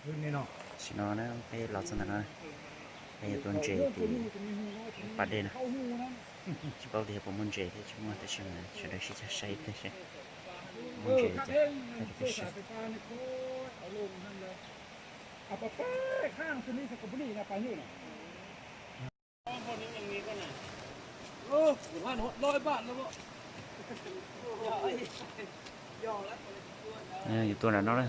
Tam sim no na peb los txog ntawm no, peb yuav tuaj ntses tim pas dej no. Tsis paub tias puas muaj ntses thiab tsis muaj, tab sis mas sawv daws sib cav saib tiag seb muaj ntses li cas, peb saib. Yus tuaj nram no na.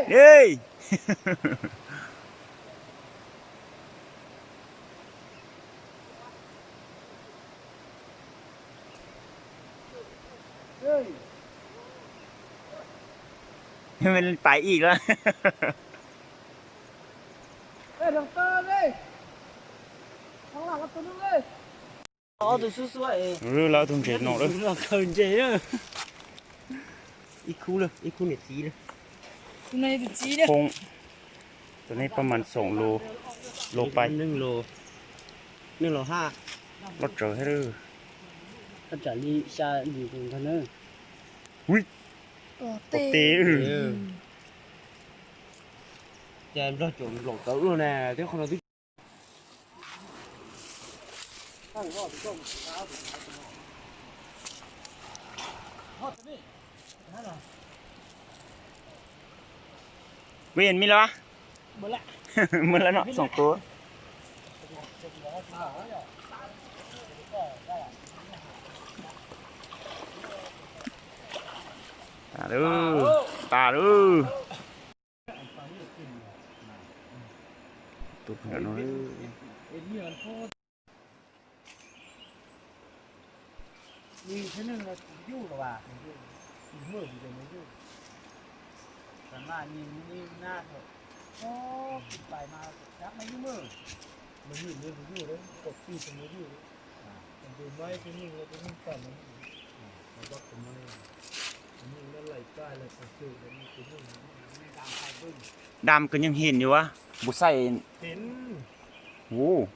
Ê! Pais ib lawm. Lawv ob tug ntses no lawm. Ib khub, ib khub niam txiv lawm. Poob. Tus nej pab mas xoom lus, lus pais. Neeg los haj. Loj tsawv thiab lawm. Koj tsam li xya lus ntag na. Ui, ua teb. Ces nplog caum nplaum tawv luaj na, twb qhov no twb. Win, mi los? Muaj lawm no xoom tus. Tas lawm, tas lawm. Tus ntawm no. Dam kws nyeej hin yuav npu xaij. Hu.